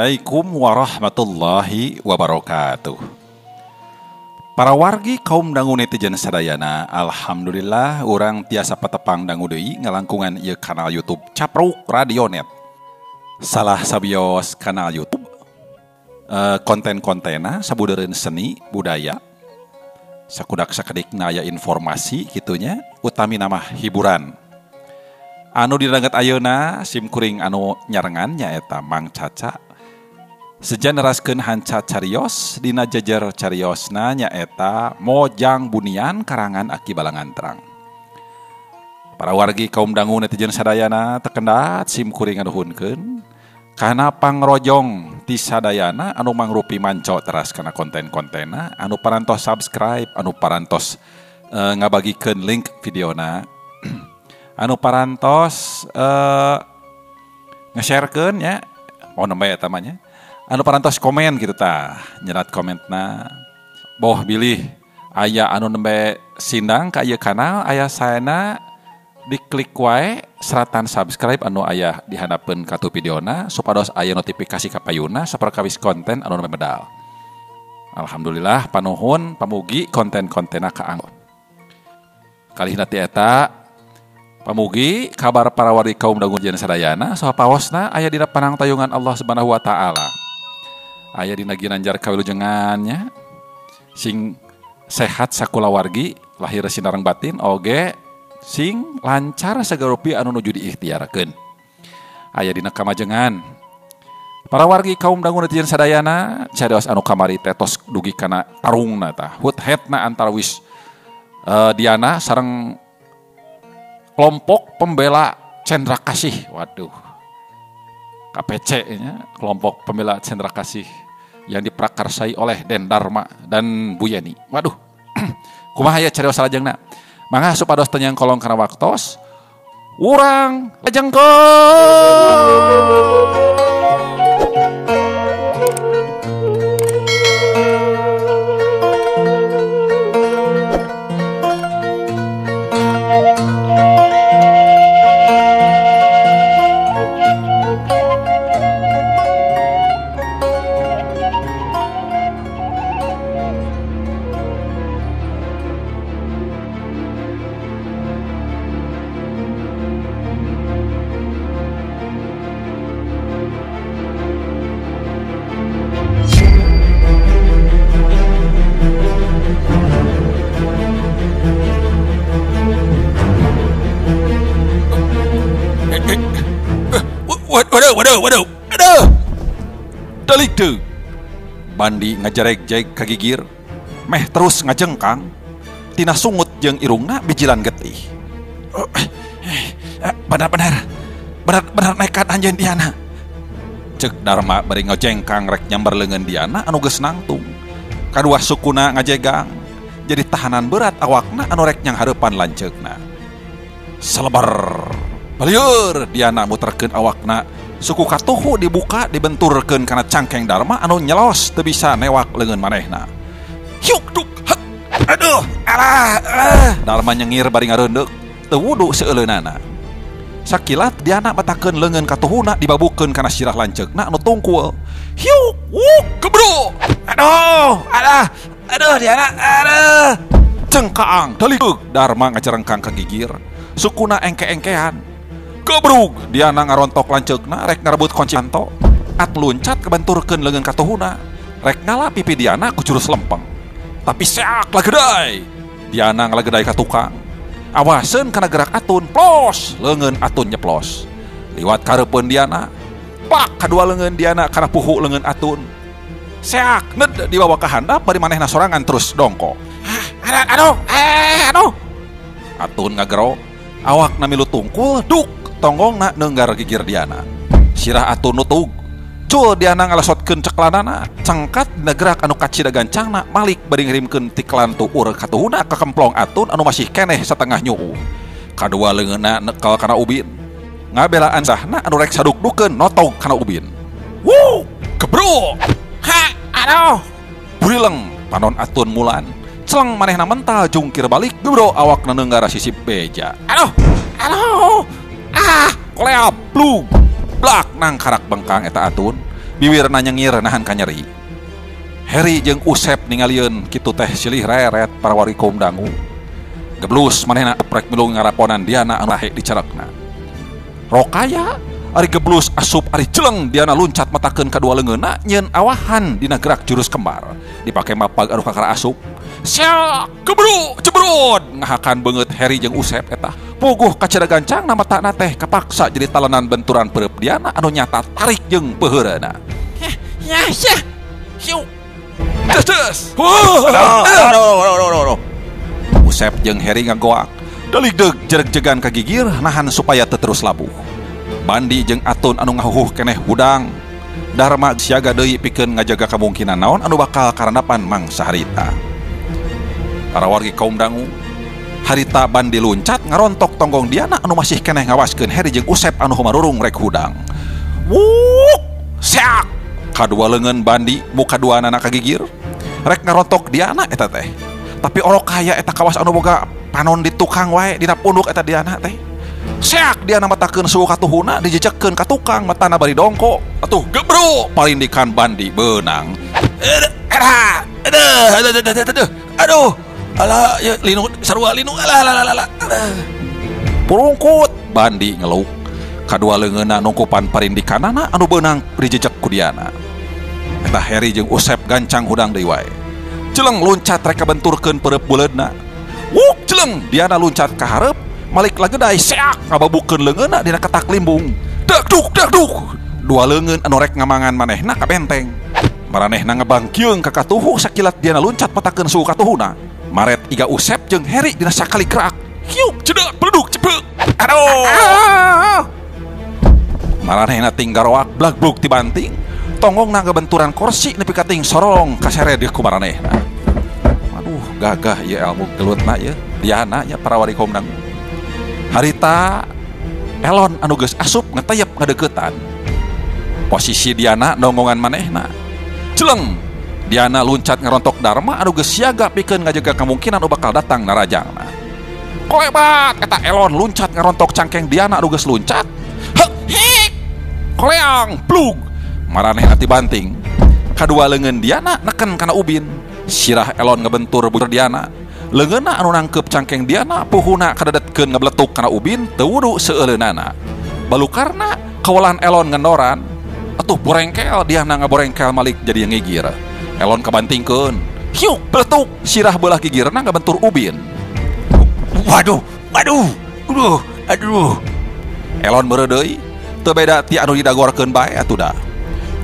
Assalamualaikum warahmatullahi wabarakatuh. Para wargi kaum dangu netizen sadayana, alhamdulillah urang tiasa patepang dangu deui ngalangkungan ieu kanal YouTube Capruk Radionet. Salah sabios kanal YouTube konten-kontena sabudeureun seni budaya sakudak sakedikna aya informasi kitunya, utami nama hiburan. Anu didanget ayeuna sim kuring anu nyarengan nyaeta Mang Caca. Sejan neraskeun hanca carios dina jejer cariosna nyaeta Mojang Bunian karangan Aki Balangantrang. Para wargi kaum dangu netizen sadayana tekendat sim kuring nganuhunkeun kana pangrojong ti sadayana anu mangrupi manco teras kana konten-kontena anu parantos subscribe, anu parantos ngabagikeun link videona, anu parantos nge-sharekeun nya, oh nembe eta mah nya, anu parantos komen gitu tah, nyerat komentna boh bilih aya anu nembe sindang ka ieu kanal aya saena diklik wae seratan subscribe anu aya dihanapeun katu videona supados aya notifikasi kapayuna saperkawis konten anu nembe medal. Alhamdulillah panuhun pamugi konten-kontena kaanggo. Kalihna ti eta pamugi kabar para wargi kaum dangu jeneng sadayana saha pawosna aya dina panangtayungan Allah Subhanahu wa taala. Aya dina ginanjar kawilujengannya sing sehat sakulawargi lahir sinareng batin oge sing lancar sagarupi anu nuju diikhtiarkeun. Aya dina kamajengan. Para wargi kaum dangu netizen sadayana carios anu kamari tetos dugi kana tarungna tah hut-hetna antara wis Diana sareng kelompok pembela Cendra Kasih. Waduh. KPC nya, kelompok pembela Cendra Kasih yang diprakarsai oleh Den Dharma dan Bu Yeni. Waduh. Kumaha ya carios salajengna? Mangga supados teu nyangkolong kana waktos. Urang lajengkeun. Waduh, waduh, aduh. Delik deuk. Bandi ngajareg-jeg kagigir, meh terus ngajengkang, tina sungut jeung irungna bijilan getih. Benar-benar, benar-benar nekat anjeun Diana. Cek Dharma bari ngojengkang rek nyamber leungeun Diana anu geus nangtung. Kadua sukuna ngajegang, jadi tahanan berat awakna anu rek nyanghareupan lanceukna. Selebar balieur Diana muterkeun awakna, suku katuhu dibuka dibenturkeun kana cangkeng Dharma anu nyelos teu bisa newak leungeun manehna. Hiuk duk hek aduh alah, alah. Dharma nyengir bari ngareundeuk teu wudu seuleunana. Sakilat Diana batakeun leungeun katuhuna dibabukeun kana sirah lanceukna anu tungkul. Hiuk wuk gebro aduh alah aduh Diana aduh. Cengkaang delik Dharma ngacerengkang ka gigir, sukuna engke-engkean. Gebrug Diana ngarontok lanceukna rek ngarebut kunci panto. At luncat kebenturkeun leungeun katuhuna. Rek ngala pipi Diana ku jurus lempeng. Tapi seak lagedai. Diana ngalagedai ka tukang. Awaseun kana gerak Atun, plos leungeun Atun nyeplos. Liwat kareupeun Diana, plak kadua leungeun Diana kana puhu leungeun Atun. Seak ned dibawa ka handap bari manehna sorangan terus dongko. Aduh, aduh. Atun ngagero, awakna milu tungkul, duk tonggongna neunggar gigir Diana. Sirah Atun nutug. Cul Diana ngalesotkeun ceklanana, cengkat dina gerak anu kacida gancangna malik bari ngirimkeun tiklan tuur katuhuna kakemplong Atun anu masih keneh satengah nyuu. Kadua leungeunna nekel kana ubin. Ngabelaan sahna anu rek sadukdukeun notog kana ubin. Wuh, gebro. Ha, aduh. Burileng panon Atun mulan. Celeng manehna mental jungkir balik gebro awakna neunggara sisip beja. Aduh, aduh. Ah, koleap, blug. Blak nang karak bengkang eta Atun. Biwirna nyengir nahan kanyeri. Heri jeung Usep ningalieun kitu teh silih reret para wargi kaum dangu. Geblus manehna prek milu ngaraponan Diana anu rahe dicarekna. Rokaya ari geblus asup ari jeleng Diana luncat matakeun kadua leungeunna nyeun awahan dina gerak jurus kembar. Dipake mapag anu kakara asup. Siak gebru cebrut ngahakan beungeut Heri jeung Usep eta. Puguh kacida gancang na matana teh kapaksa jadi talenan benturan pereup Diana anu nyata tarik jeung peuheureuna. Ya ya. Hiu. Des des. Usep jeung Heri ngagoak. Deligdeg jereg-jegan ka gigir nahan supaya teu terus labuh. Bandi jeung Atun anu ngahuhuh keneh hudang. Dharma siaga deui pikeun ngajaga kamungkinan naon anu bakal karandapan mangsa harita. Para wargi kaum dangu, harita Bandi luncat ngarontok tonggong Diana anu masih keneh ngawaskeun Heri jeung Usep anu humarurung rek hudang. Wuk! Siak! Kadua leungeun Bandi muka duanana kagigir. Rek ngarontok Diana eta teh. Tapi orok kaya eta kawas anu boga panon di tukang wae dina punduk eta Diana teh. Seak Diana matakeun suhu katuhuna dijejekkeun ka tukang matana bari dongko. Atuh gebro palindikan Bandi beunang. Aduh. Alah ya linu sarua linu alah alah alah. Purungkut Bandi ngeluk. Kadua leungeunna nungkupan parindikanana anu beunang dijejek ku Diana. Eta Heri jeung Usep gancang hudang deui wae. Jeleng luncat rek kabenturkeun pereup buleudna. Wuk jeleng Diana luncat ka hareup malik lagedai seak ngababukeun leungeunna dina ketak limbung. Dak duk dak duk. Dua leungeun anu rek ngamangan manehna ka benteng. Maranehna ngebangkieung ka katuhu sakilat Diana luncat patakeun suhu katuhuna. Maret iga Usep jeung Heri dina sakali gerak. Hiuk cedak beleduk cepek. Aduh. Maranehna tinggaroak blagblug tibanting. Tonggongna ngabenturan kursi nepi ka ting sorong kasere deui ku maranehna. Aduh, gagah ieu ilmu gelutna ieu. Diana nya para wargi kaum dangu. Harita Elon anu geus asup ngetayep ngadeuketan. Posisi Diana nonggongan manehna. Jeleng Diana luncat ngarontok Dharma anu geus siaga pikeun ngajaga kemungkinan anu bakal datang narajangna. Kolebat eta Elon luncat ngarontok cangkeng Diana anu geus luncat. Hek hik. Koleang plug. Maranehna tibanting. Kadua leungeun Diana neken kana ubin. Sirah Elon ngebentur bujur Diana. Leungeunna anu nangkep cangkeng Diana puhuna kadadetkeun ngebletuk kana ubin teu wudu seeuleunana. Balukarna kawalan Elon ngendoran. Atuh borengkel Diana ngaborengkel malik jadi ngigir. Elon kabantingkeun. Hiuk beletuk sirah beulah gigirna ngabentur ubin. Waduh, waduh, aduh, aduh. Elon meureudeuy teu beda ti anu didagorkeun bae atuh da.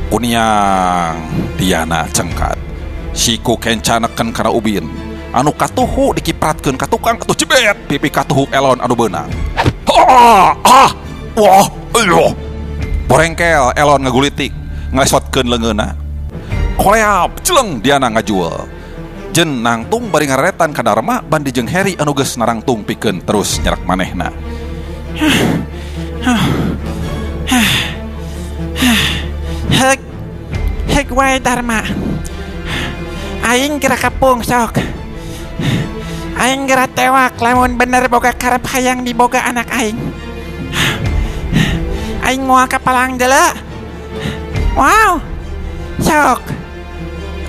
Kuniang Diana cengkat. Siku kenca neken kana ubin. Anu katuhu dikipratkeun ka tukang atuh cibet pipi katuhu Elon anu beunang. Ah, ah, wah, aduh. Borengkel Elon ngagulitik, ngalesotkeun leungeunna. Koleap jeleng Diana ngajual. Jen nangtung bari ngareretan ka Dharma Bandi jeung Heri anu geus narangtung pikeun terus nyerak manehna. Hek hek wae Dharma. Aing geura kapung sok. Aing geura tewak lamun bener boga karep hayang diboga anak aing. Aing moal kapalang deuleu. Wow. Sok.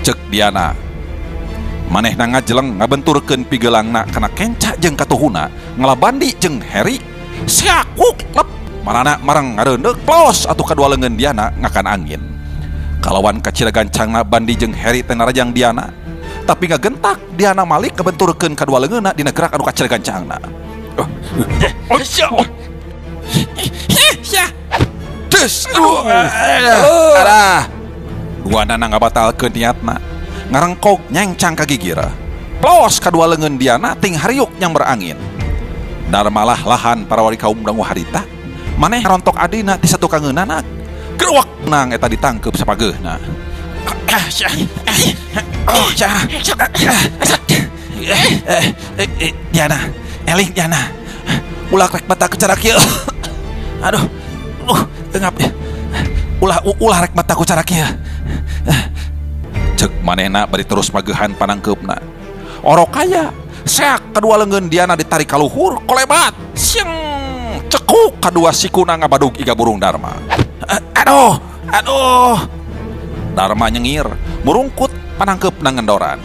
Cek Diana. Manehna ngajeleng ngabenturkeun pigelangna kana kenca jeung katuhuna ngalabandi jeung Heri. Siak wuk lep. Marana marang ngareundeuk plos atuh kadua leungeun Diana ngakan angin. Kalawan kacida gancangna Bandi jeung Heri teh narajang Diana. Tapi ngagentak Diana malik kabenturkeun kadua leungeunna dina gerak anu kacida gancangna. Des. Aduh. Duanana ngabatalkeun niatna. Ngarengkok nyengcang ka gigira. Plos kadua leungeun Diana ting hariuk nyamber angin. Darmalah lahan para wali kaum dangu harita. Maneh rontok adina ti satukangeunana. Geruak nang eta ditangkep sapageuna. Diana, eling Diana. Ulah rek mata ku cara kieu. Aduh. Engap. Ulah rek mata ku cara kieu. Cek manehna bari terus magehan panangkeupna. Orok kaya, seak kadua leungeun Diana ditarik ka luhur, kolebat. Sieng cekuk kadua sikuna ngabadug iga burung Dharma. Aduh, aduh. Dharma nyengir, murungkut panangkepna ngendoran.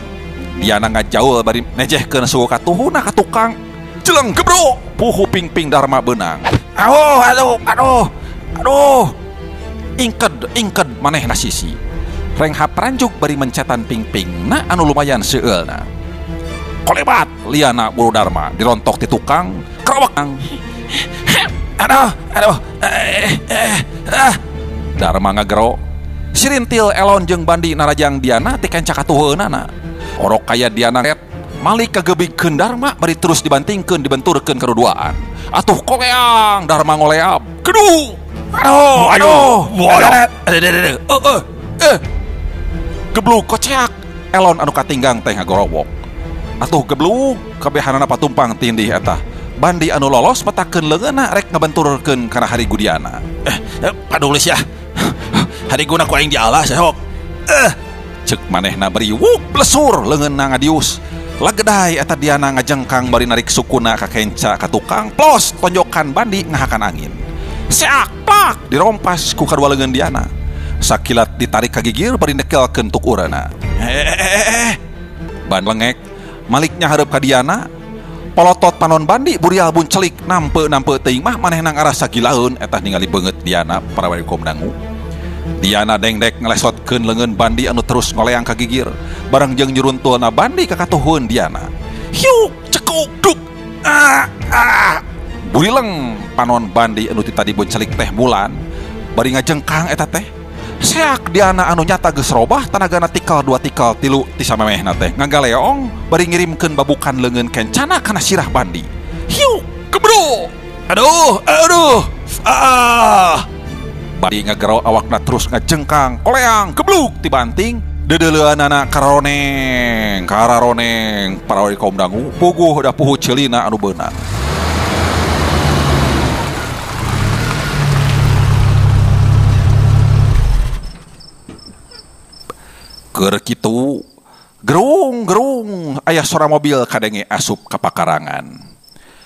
Diana ngajaul bari nejehkeun suku katuhuna ka tukang. Jeleng gebro, puhu pingping Dharma beunang. Aduh, aduh, aduh, aduh. Ingked, ingked manehna sisi. Renghap ranjuk bari mencetan pingpingna anu lumayan seueulna. Kolebat liana buru Dharma dirontok ti tukang, kerawak. Aduh, aduh. Dharma ngagero. Sirintil Elon jeung Bandi narajang Diana ti kenca katuheunana. Orok kaya Diana ret malik kagebigkeun Dharma bari terus dibantingkeun dibenturkeun kaduduaan. Atuh koleang Dharma ngoleab. Keduh. Aduh, aduh. Aduh. Geblug koceak Elon anu katinggang teh ngagorowok. Atuh geblug kabehanana patumpang tindih eta. Bandi anu lolos metakeun leungeunna rek ngabenturkeun kana harigu Diana. Padulis ya. Hariguna ku aing dialah sehok. Cek manehna beri wuk blesur leungeunna ngadius. Lagedai eta Diana ngajengkang bari narik sukuna ka kenca ka tukang plos tonjokan Bandi ngahakan angin. Seak plak dirompas ku kadua leungeun Diana. Sakilat ditarik ka gigir bari nekelkeun tukurana. Ban lengek maliknya hareup ka Diana. Polotot panon Bandi burial buncelik nampe-nampe teuing mah manehna ngarasa gilaeun eta ningali beungeut Diana para warikom dangu. Diana dengdek ngelesotkeun leungeun Bandi anu terus ngoleang ka gigir bareng jeung nyuruntulna Bandi ka katuhun Diana. Hiuk cekuk duk. Ah ah. Burileng panon Bandi anu ti tadi buncelik teh bulan bari ngajengkang eta teh. Seak Diana anu nyata geus robah tanagana tikal dua tikal tilu ti samemehna teh ngagaleong bari ngirimkeun babukan leungeun kencana kana sirah Bandi. Hiuk gebro. Aduh, aduh. Ah. Bandi ngagero awakna terus ngajengkang koleang geblug tibanting dedeleuanana karoneng kararoneng para kaum dangu puguh da puhu ceulina anu beunang. Keur kitu gerung-gerung aya sora mobil kadenge asup ka pakarangan.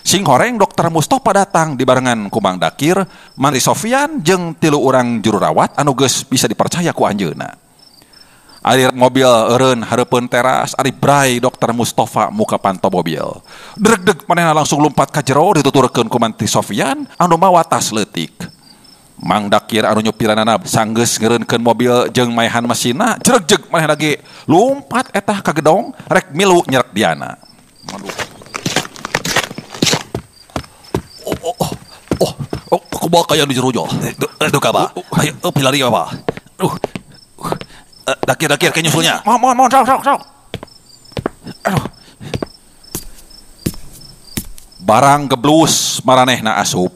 Sing horeng Dokter Mustofa datang dibarengan ku Mang Dakir, Mantri Sofian jeung tilu urang jururawat anu geus bisa dipercaya ku anjeunna. Ari mobil eureun hareupeun teras, ari bray Dokter Mustofa muka panto mobil. Dregdeg manehna langsung lumpat ka jero dituturkeun ku Mantri Sofian anu mawa tas leutik. Mang Dakir anu nyupiranana sanggeus ngeureunkeun mobil jeung maehan mesinna, jregjeg manehna ge lumpat etah ka gedong rek milu nyerek Diana. Aduh. Oh, kumaha kaya di jero nya? Duh ka ba? Ayo pilari ka ba? Aduh. Dakir ke nyusulnya. Mohon sok sok. Aduh. Barang geblus maranehna asup.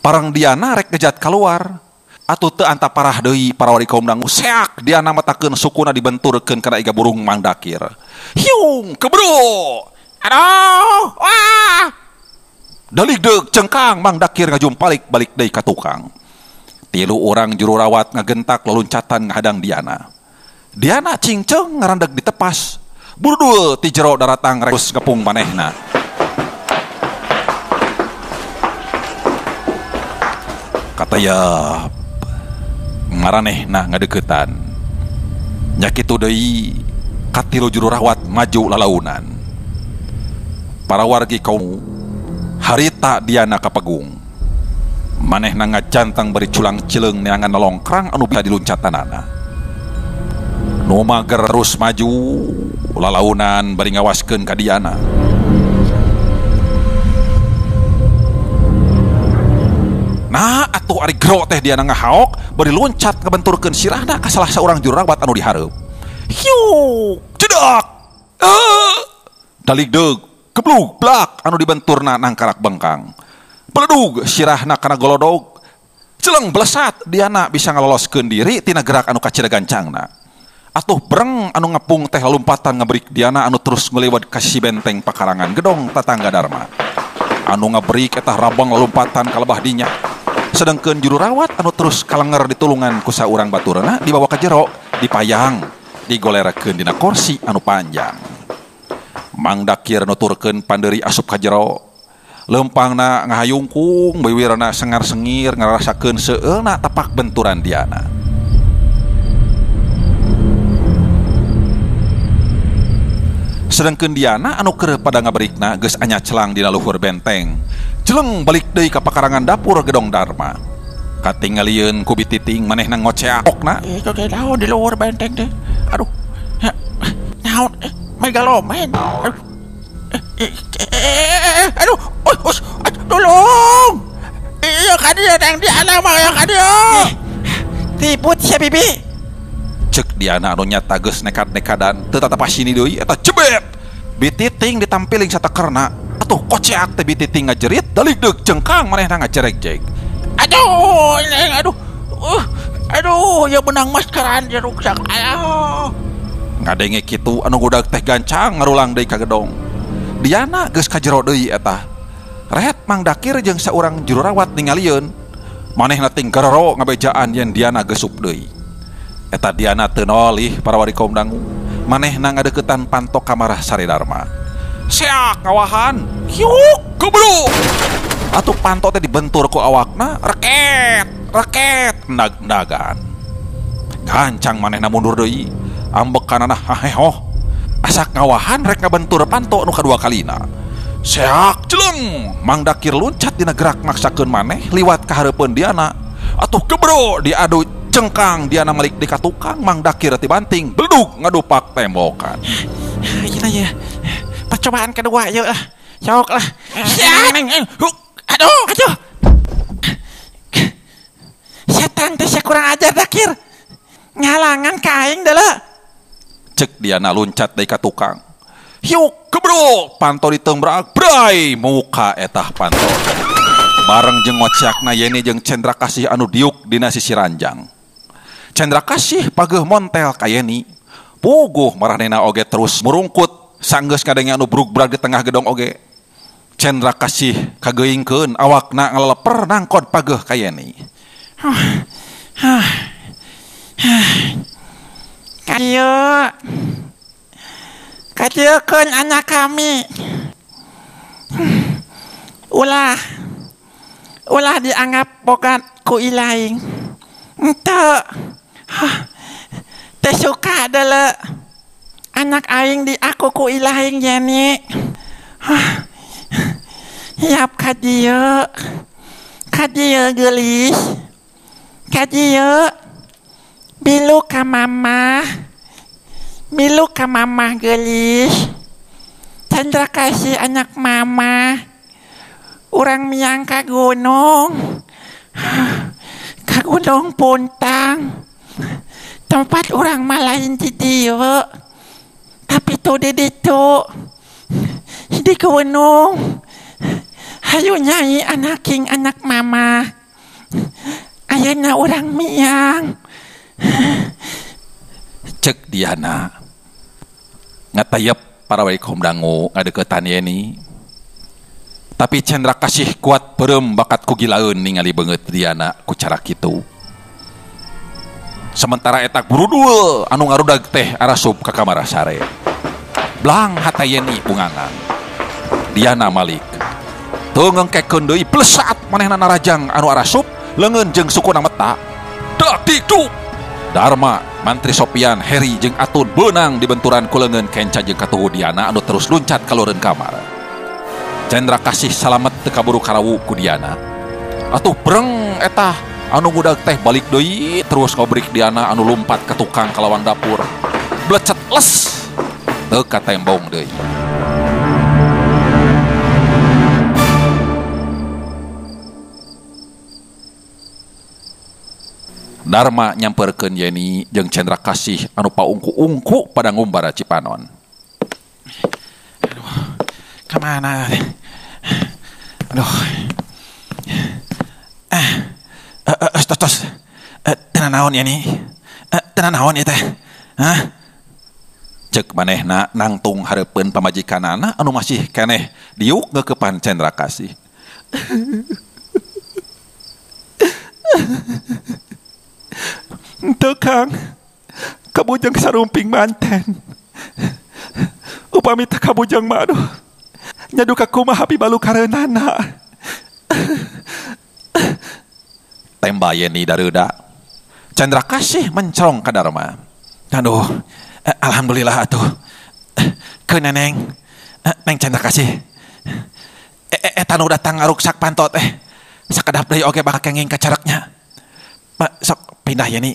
Parang Diana rek ngejat keluar. Atuh teu anta parah deui para wali kaum dangu seak Diana matakeun sukuna dibenturkeun kana iga burung Mang Dakir. Hiung kebro. Aduh, wah. Daligdeug cengkang Mang Dakir ngajumpalik balik deui ka tukang. Tilu urang jururawat ngagentak loluncatan ngahadang Diana. Diana cingceung ngarandeg ditepas. Burudul ti jero daratang rek ngepung manehna. Kataya maranehna ngadeukeutan. Nya kitu deui katilu jururawat maju lalaunan. Para wargi kaum harita Diana kapegung. Manehna ngajantang bari culang cileung neangan nolongkrang anu bisa diluncatanana. Nu mager terus maju lalaunan bari ngawaskeun ka Diana. Nah atuh ari gero teh Diana ngahaok bari loncat ngabenturkeun sirahna ka salah saurang jururawat anu dihareup. Hiu, cedak. Daligdeug, geblug, blak anu dibenturna nangkarak bengkang. Beledug sirahna kana golodog. Celeng blesat Diana bisa ngaloloskeun diri tina gerak anu kacida gancangna. Atuh breng anu ngepung teh lompatan ngebrik Diana anu terus ngelewat ka sisi benteng pakarangan gedong tatangga Dharma. Anu ngebrik eta rabang lompatan ka lebah dinya. Sedangkeun jururawat anu terus kalenger ditulungan ku saurang baturna dibawa ka jero dipayang digolerekeun dina kursi anu panjang. Mang Dakir nuturkeun pandeuri asup ka jero. Lempangna ngahayungkung biwirna sengar-sengir ngarasakeun seueulna tapak benturan Diana. Sedengkeun Diana anu keur pada ngaberikna geus anya celang dina luhur benteng. Jeleng balik deui ka pakarangan dapur gedong Dharma. Katingalieun ku bititing manehna ngoceak okna. Oke, naon di luhur benteng teh? Aduh. Naon? Megalomen. Aduh, tolong. Iya ka dieu nang Diana mah ya ka dieu. Tibut sia bibi. Cek Diana anu nyata geus nekad-nekadan teu tatapasini deui eta jebet. Bititing ditampiling satekerna. Atuh koceak teh bititing ngajerit daligdeuk jengkang manehna ngajeregjeg. Aduh, aduh. Aduh, ya benang maskeran dia ruksak. Aduh. Ngadenge kitu anu gudag teh gancang ngarulang deui ka gedong. Diana geus ka jero deui eta. Rehet Mang Dakir jeung saurang jururawat ningalieun. Manehna ting garoro ngabejaan yen Diana geus sup deui. Eta Diana teu nolih para wari kaum dangu. Manehna ngadeukeutan panto kamar Sare Dharma. Seak ngawahan. Hiuk gebluk. Atuh panto teh dibentur ku awakna, reket, reket ndag-ndagan. Gancang manehna mundur deui. Ambekanana hahehoh. Asak ngawahan rek ngabentur panto nu kadua kalina. Seak jeleng. Mang Dakir luncat dina gerak maksakeun maneh liwat ka hareupeun Diana. Atuh gebro diadu cengkang Diana malik di katukang Mang Dakir tibanting beledug ngadupak tembokan. Kita ya percobaan kedua yuk lah. Sok lah. Aduh, aduh. Setan teh kurang ajar Dakir. Ngalangan ka aing deuleu. Cek Diana luncat deui ka tukang. Hiuk gebro panto ditembrak bray muka etah panto. Bareng jeung ngoceakna Yeni jeung Cendra Kasih anu diuk dina sisi ranjang. Cendra Kasih pageuh montel ka Yeni. Puguh maranehna oge terus murungkut sanggeus ngadenge anu brugbrag di tengah gedong oge. Cendra Kasih kageuingkeun awakna ngaleleper nangkod pageuh ka Yeni. Kayu. Kadieukeun anak kami. Ulah. Ulah dianggap boga ku ilaing. Henteu. Teu suka deuleu. Anak aing diaku ku ilaing Yeni. Yap ka dieu. Ka dieu geulis. Ka dieu. Milu ka mama. Milu ka mama geulis. Cendra Kasih anak mama. Urang miang ka gunung. Ka gunung Puntang. Tempat urang mah lain di dieu. Tapi tuh di ditu. Di gunung. Hayu nyai anaking anak mama. Ayeuna urang miang. Cek Diana ngatayep para wali kaum dangu ngadeukeutan Yeni. Tapi Cendra Kasih kuat perem bakat ku gilaeun ningali beungeut Diana ku cara kitu. Sementara eta burudul anu ngarudag teh arasup ka kamar sare. Blang hata Yeni bungangan. Diana malik. Teu ngengkekeun deui plesat manehna narajang anu arasup leungeun jeung sukuna meta. Dak dikduk. Dharma, Mantri Sopian, Heri jeung Atun beunang dibenturan ku leungeun kenca jeung katuhu Diana anu terus luncat ka leureun kamar. Cendra Kasih salamet teu kaburu karawu ku Diana. Atuh breng eta anu ngudag teh balik deui terus ngobrik Diana anu lumpat ka tukang ka lawang dapur. Blecet les teu katembong deui. Dharma nyamperkeun Yeni jeung Cendra Kasih anu paungku-ungku pada ngumbara Cipanon. Aduh, kemana? Aduh. Tos. Teu naon Yeni? Teu naon ieu teh? Hah? Cek manehna nangtung hareupeun pamajikanana anu masih keneh diuk ngeukepan Cendra Kasih. Henteu Kang, kabujang sarumping manten. Upami teh kabujang mah aduh, nyaduka kumaha pibalukareunana. Temba Yeni dareuda. Cendra Kasih mencerong ka Dharma. Aduh, alhamdulillah atuh. Ke neneng. Neng Cendra Kasih. Eta nu datang ngaruksak panto teh. Sakedap deui oge bakal kenging kacareknya. Sok pindah ya nih.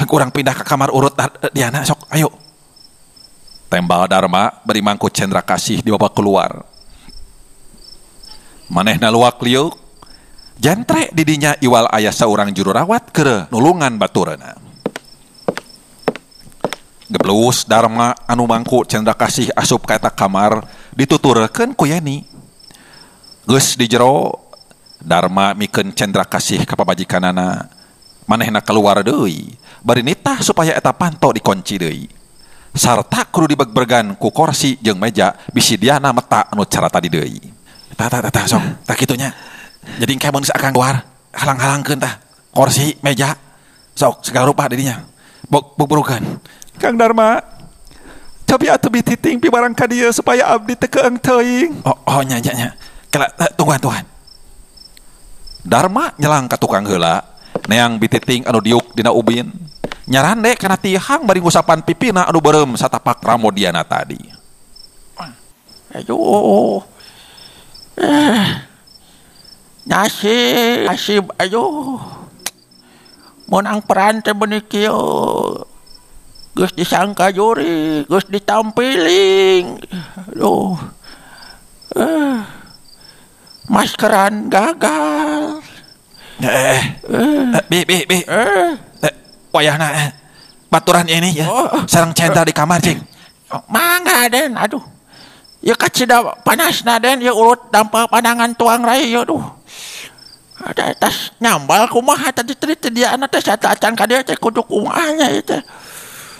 Kurang pindah ke kamar urut Diana sok ayo. Tembal Dharma beri mangku Cendra Kasih dibawa keluar. Manehna luak liuk. Jentre didinya iwal aya saurang juru rawat keur nulungan baturna. Geblus Dharma anu mangku Cendra Kasih asup ka eta kamar dituturkeun ku Yeni. Geus di jero Dharma mikeun Cendra Kasih ka pamajikanana. Manehna keluar deui bari nitah supaya eta panto dikunci deui. Sarta kudu dibegbergan ku kursi jeung meja bisi Diana meta anu cara tadi deui. Tah tah tah sok tah kitu nya. Jadi engke mun akan keluar halang-halangkeun tah kursi meja sok segala rupa didinya. Bog-bogberukan. Kang Dharma, cobi atuh bititing pi barang ka dieu supaya abdi teu keung teuing. Oh nya nya nya. Kela tungguan Tuhan. Dharma nyelang ka tukang heula, neang bititing anu diuk dina ubin. Nyarande kana tihang bari ngusapan pipina anu beureum satapak ramo Diana tadi. Aduh. Nasib aduh. Meunang peran teh beuni kieu. Geus disangka juri, geus ditampiling. Aduh. Maskeran gagal. Bi. Wayahna baturan ini ya. Sareng Cendra di kamar cing. Mangga Den, aduh. Ya kacida panasna Den, ya urut dampa pandangan tuang rai ya aduh. Ada tas nyambal kumaha tadi tadi dia anak teh sata acan ka dieu teh kudu kumaha nya ieu teh.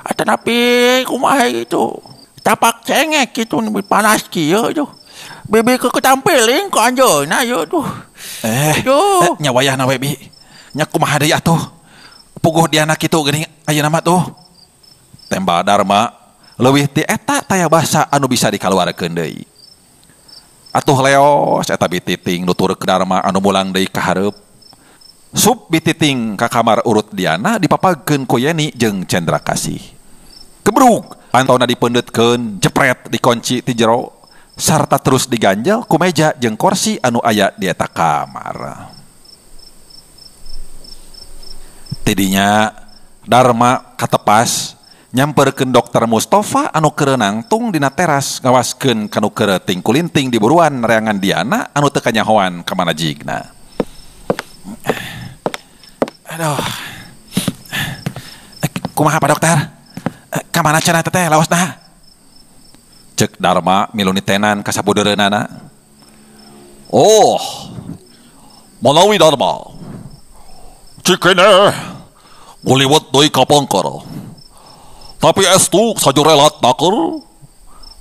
Atanapi kumaha gitu. Tapak cengek gitu panas kieu aduh. Bibi ke ketampiling ku anjeunna ieu aduh. Nya wayahna we bi. Nya kumaha deui atuh. Puguh Diana kitu geuning ayeuna mah tuh. Tembal Dharma leuwih ti eta taya basa anu bisa dikaluarkeun deui. Atuh leos eta bititing nuturkeun Dharma anu mulang deui ka hareup. Sup bititing ka kamar urut Diana dipapagkeun ku Yeni jeung Cendra Kasih. Kebruk pantona dipeundeutkeun, jepret dikunci ti jero sarta terus diganjel ku meja jeung kursi anu aya di eta kamar. Tidinya Dharma katepas nyamperkeun Dokter Mustafa anu keur nangtung dina teras ngawaskeun kanu keur tingkulinting di buruan reangan Diana anu teu kanyahoan ka mana jigna. Aduh. Kumaha Pak Dokter? Ka mana cenah teteh laosna? Cek Dharma milu nitenan ka sabudeureunana. Oh. Manawi Dharma. Cikene guliwet deui ka pangkar. Tapi estu sajurelat naker.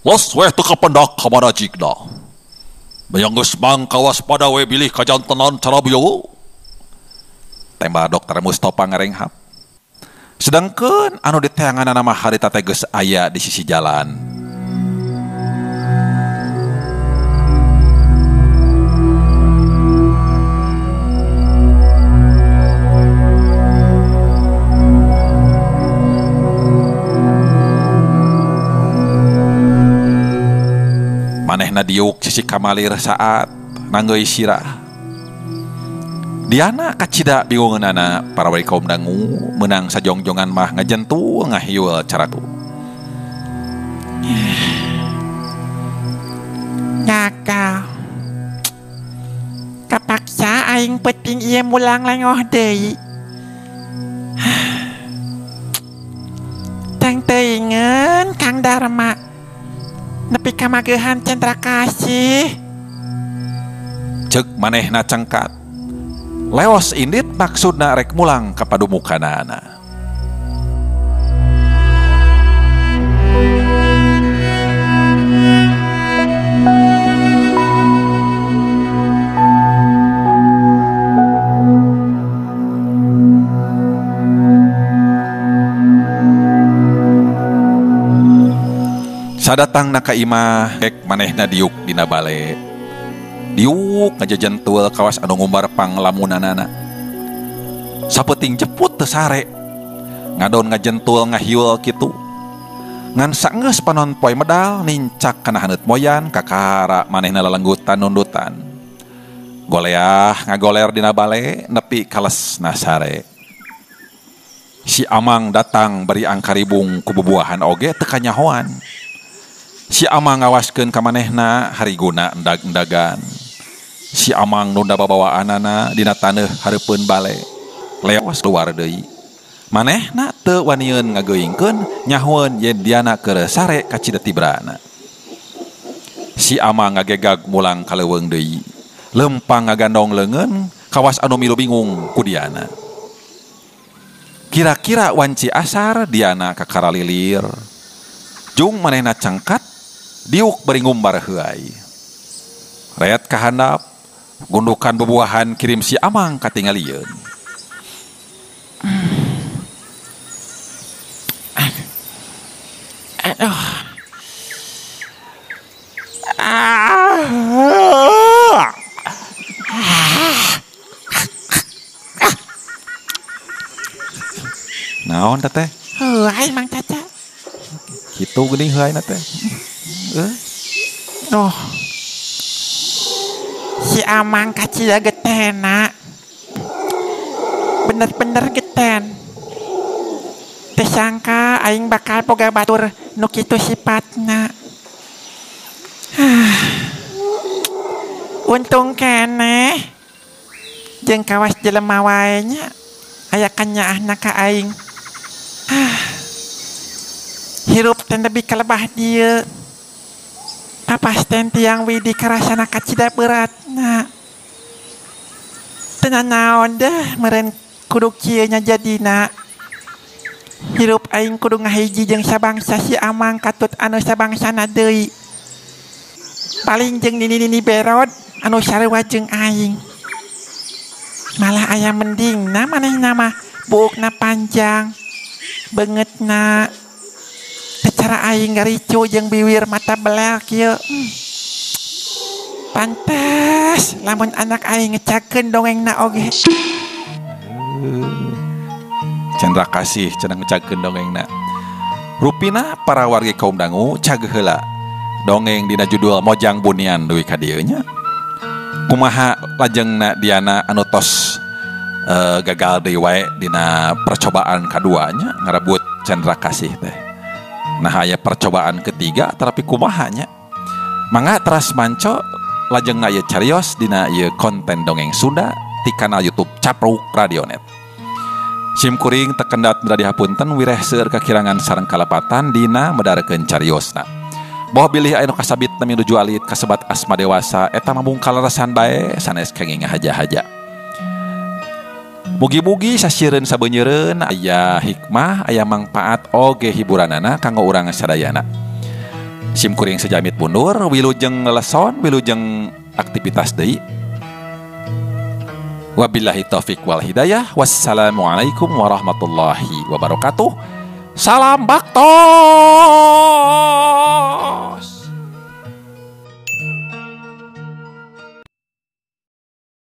Los weh teu kapendak ka mana jigna. Bayang geus mangka waspada we bilih kajantenan cara bieu. Tembak Dokter Mustafa ngarenghap. Sedangkeun anu diteanganana mah harita teh geus aya di sisi jalan. Manehna diuk sisi kamalir saat nanggeui sirah. Diana kacida bingungeunana para wali kaum dangu meunang sajongjongan mah ngajentu ngahiul caraku. Gagal. Kapaksa aing penting ieu mulang lengoh deui. Tang teuingeun Kang Dharma. Nepi ka magehan Cendra Kasih. Cek manehna cengkat. Leos indit maksudna rek mulang ka padumukanana. Sadatang na ka imah rek manehna diuk dina bale. Diuk ngajajentul kawas anu ngumbar panglamunanana. Sapeting jeput teu sare. Ngadon ngajentul ngahiul kitu. Ngan saenggeus panon poe medal nincak kana haneut moyan kakara manehna lalenggutan nundutan. Goleah ngagoler dina bale nepi kalesna sare. Si Amang datang bari angkaribung ku bubuahan oge teu kanyahoan. Si Amang ngawaskeun ka manehna hariguna endag-endagan. Si Amang nunda babawaanana dina taneuh hareupeun bale. Leos luar deui. Manehna teu wanieun ngageuingkeun nyahoeun yen Diana keur sare ka Cidatibrana. Si Amang ngagegag mulang ka leuweung deui. Lempang ngagandong leungeun kawas anu milu bingung ku Diana. Kira-kira wanci asar Diana kakara lilir. Jung manehna cangkat diuk bari ngumbar heuay. Ret kahandap gundukan bubuahan kirim si Amang katingalieun. Aduh. Naon teh? Heuay Mang Caca. Kitu geuning heuayna teh. Oh. Si Amang kacida getena. Bener-bener geten. Teu sangka aing bakal boga batur nu kitu sipatna. Untung keneh jeung kawas jelema wae nya aya kanyaahna ka aing. Hirup teh nepi ka lebah dieu. Papasten tiang widi karasana kacida beratna. Teu nanaon deh meureun kudu kieu nya jadina. Hirup aing kudu ngahiji jeung sabangsa si Amang katut anu sabangsana deui. Paling jeung nini-nini berod anu sarua jeung aing. Malah aya mendingna manehna mah buukna panjang, beungeutna cara aing ngaricu jeung biwir mata belel kieu. Pantes lamun anak aing ngecakeun dongengna oge. Cendra kasih cenah ngecakeun dongengna. Rupina para wargi kaum dangu cageuh heula. Dongeng dina judul Mojang Bunian deui ka dieu nya. Kumaha lajengna Diana anu tos gagal deui wae dina percobaan kaduanya ngarebut Cendra Kasih teh. Nah aya percobaan ketiga tetapi kumaha nya. Mangga teras manco lajengna ieu carios dina ieu konten dongeng Sunda ti kanal YouTube Capruk Radionet. Sim kuring tekendat meda dihapunten wireh seueur kakirangan sareng kalepatan dina medarkeun cariosna. Boh bilih aya nu kasabit nami nuju alit kasebat asma dewasa eta mah kalarasan bae sanes kenging haja-haja. Mugi-mugi sasireun sabeunyereun aya hikmah, aya mangpaat oge hiburanana kanggo urang sadayana. Sim kuring sejamit mundur, wilujeng leleson, wilujeng aktivitas deui. Wabillahi taufik wal hidayah. Wassalamualaikum warahmatullahi wabarakatuh. Salam baktos.